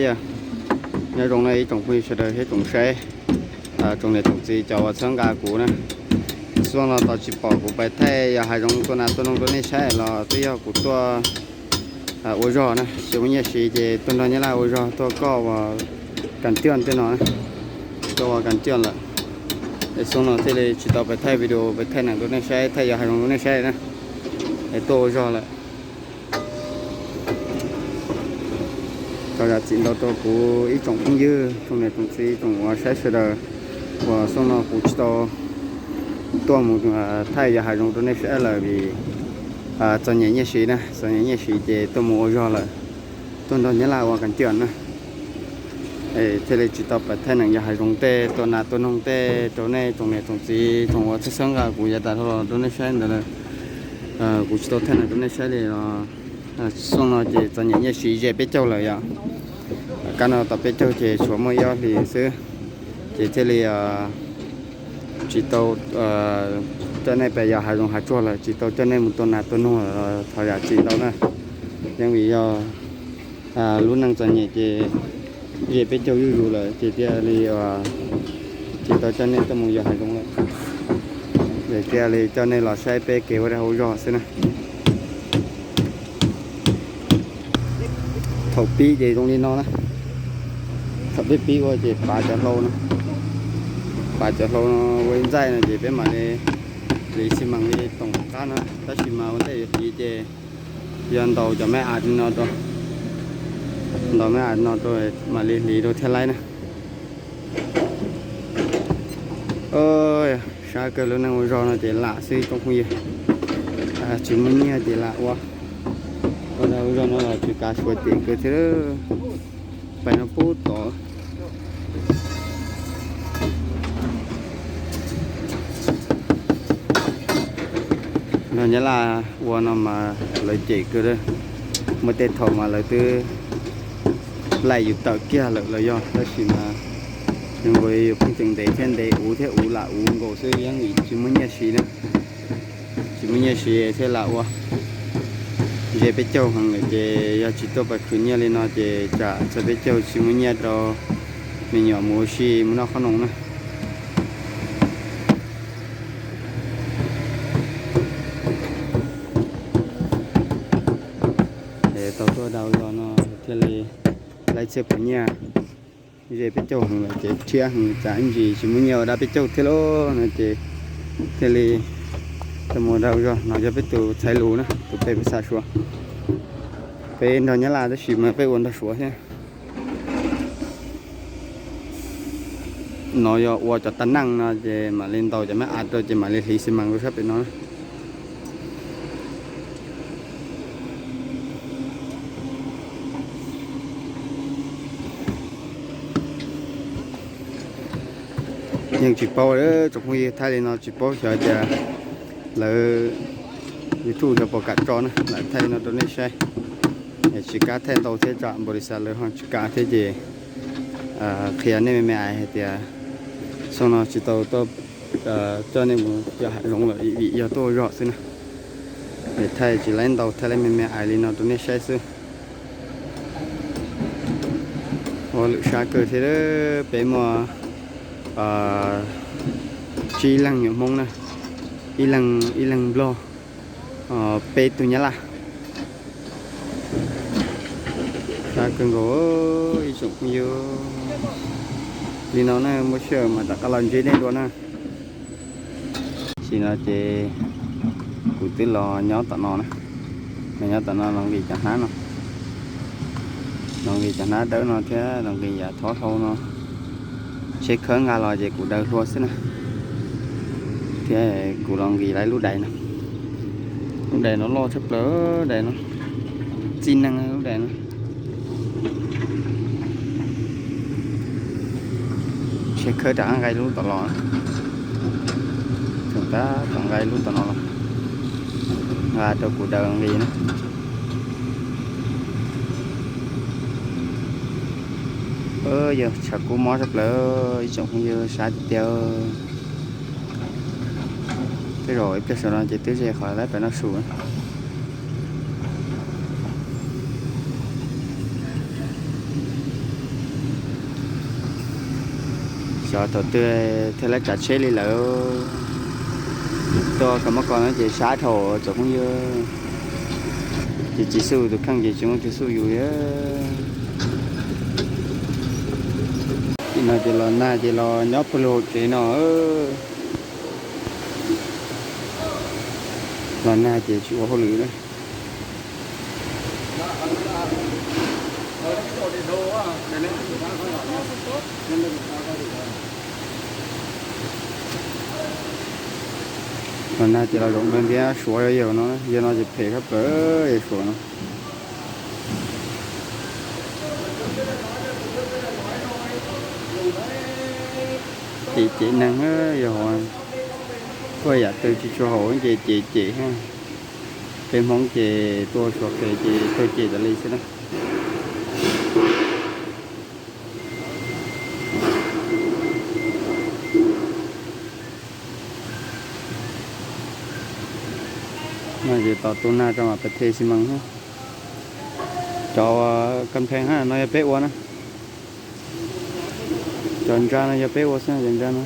Nyob zoo na ib tsoom phooj ywg sawv daws thiab tsoom saib, tsoom niam tsoom txiv cov uas txhawb nqa kuv na. Xuaj no tos tsis pom kuv pais thaij yos hav zoov tua nas tua noog rau nej saib los twb yog kuv tuaj ua zog na, tsis muaj nyiaj siv ces tuaj nrog Nyab Laj ua zog tuaj koj uas kas tiaj tej no, tuaj ua kas tiaj lawm. Es xuaj no thiaj li tsis tau pais thaij video pais thaij neem rau nej saib, thaij yos hav zoov rau nej saib na. Es tuaj ua zog lawm. Thov zam txim ntau rau kuv ib tsoom phooj ywg, tsoom niam tsoom txiv, tsoom uas saib sawv daws, uas xuaj no kuv tsis tau tuaj mus thaij yos hav zoov rau nej saib lawm vim txom nyem nyiaj siv na, txom nyem nyiaj siv ces tuaj mus ua zog lawm, tuaj nrog Nyab Laj ua kas tiaj na. Thiaj li tsis tau pais thaij neem yos hav zoov tej, tua nas tua noog tej rau nej tsoom niam tsoom txiv, tsoom uas txhawb nqa kuv yav tas dhau los rau nej saib ntawd lawm. Kuv tsis tau thaij neem rau nej saib li los xuaj no ces txom nyem nyiaj siv ze peb caug lawm yom. Kab no tau peb caug ces tshuav muaj ib ob hlis xwb, ces thiaj li tsis tau coj nej pais yos hav zoov hav tsuag lawm, tsis tau coj nej mus tua nas tua noog los thov zam txim ntau na. Yeej vim yog lub neej txom nyem ces ze peb caug zuj zus lawm ces thiaj li tsis tau coj nej tuaj mus yos hav zoov lawm, ces thiaj li coj nej los saib peb kev ua dab ua zog xwb na. Thaum pib ces zoo li no na, thaum peb pib ua ces pav cov hlau no, pav cov hlau no ua ib ntxaij no ces peb mam li hliv xi mas li toom qab no, tab sis mas ua ntej yuav hliv ces yog ntaus cov me av li no rau, ntaus me av no rau mam li hliv rau thiaj laib na. Sab kawg lub neej ua zog no ces lam xwb tsoom phooj ywg, tsis muaj nyiaj ces lam ua. Ua dag ua zog no los tsis kav suav ces kawg thiab, pais no pub tod. Nrog Nyab Laj ua no mas lawv cem kawg, muaj tej thaum mas lawv twb laim yus tawm kiag lawm los yog, tab sis mas zoo nkaus yus pheej tseem ntev thiab ntev, uv thiab uv lam uv nkaus xwb, yeej tsis muaj nyiaj siv na. Tsis muaj nyiaj siv thiaj lam ua. Ze peb caug heev lawm ces yog tsis tuaj pais khwv nyiaj li no ces tsam txog peb caug tsis muaj nyiaj rau me nyuam mus ua si mus noj qhob noom na. Es tau tuaj dag ua zog no thiaj li laib txhiaj puas nyiaj. Ze peb caug heev lawm ces rhiab heev, tsam ib ntsis tsis muaj nyiaj ua dab peb caug thiab lauj no ces thiaj li tau mus dag ua zog. No yog peb tus txhais lus na, tus pej peb xa suav. Peb nrog Nyab Laj tab sis mas peb ua nrog suav thiab. No yog ua cov tag neej no ces mam li ntaus cov me av rau ces mam li hliv xi mas rau sab pem no. Yeej tsis paub tsoom phooj ywg, thaij li no tsis paub xyov tias lawv YouTube xyov puas kam tso na, lam thaij li no rau nej saib. Tsis kam thaij ntau thiab tsam npaum li xav lawv ho tsis kam thiab ces qhia nej me me ais hais tias xyoo no tsis tau tuaj coj nej mus yos hav zoov lawm vim yog tuaj ua zog xwb na. Es thaij tsis laib ntau, thaij laib me me ais li no rau nej saib xwb. Ua lwm sab kawg thiab, peb muaj tsib leeg nyuam Hmoob na, ib leeg, ib leeg Nplog, peb tug Nyab Laj. Sab kawg nkaus ib tsoom phooj ywg. Li no na, muaj sij hawm mas rov qab los ntsib nej dua na. Tam sim no ces kuv twb los nyob tom no na, los nyob tom no los nqis cov hnab no, los nqis cov hnab dawb no thiab los nqis yav thob hlau no. Tsheb khawb nqa los ces kuv daws hlua xwb na, thiab kuv los nqis lawv lub dais no. Lub dais no loj tshaj plaws, dais no txij neeg lub dais no. Tsheb khawb rov qab nqa lub tom los, tseem tab tom nqa lub tom no los, nqa rau kuv daws nqis na. Yog tshav kub mob tshaj plaws ib tsoom phooj ywg, sab tiag tiag. Tej zaum ib pliag saum no ces twb ze qhov lawv pem noj su. Cov thaum twg thiaj li tsav tsheb li lawm. Tuaj kov mab kos no ces sab dhau tsoom phooj ywg. Ces tsis xub tus kheej ces tsis muaj tus xub yus. Tim no ces los nag ces los nyob pawg lug hauv tsev no. Los nag ces tsis ua hauj lwm na. Los nag ces los zaum ntiab ntiab Suav, yog no, yog no ces phem kab plaws yog Suav no. Ces cem neeg yog hov, ua yam twg tsis tshua haum ces cem cem. Peb Hmoob ces tuaj Suav qhev ces tuaj cem tas li xwb na. No ces tos tu nag rau mam pais the xi mas. Cov kas phees no yog peb ua na. Cov ntsa no yog peb ua xwb, cov ntsa no.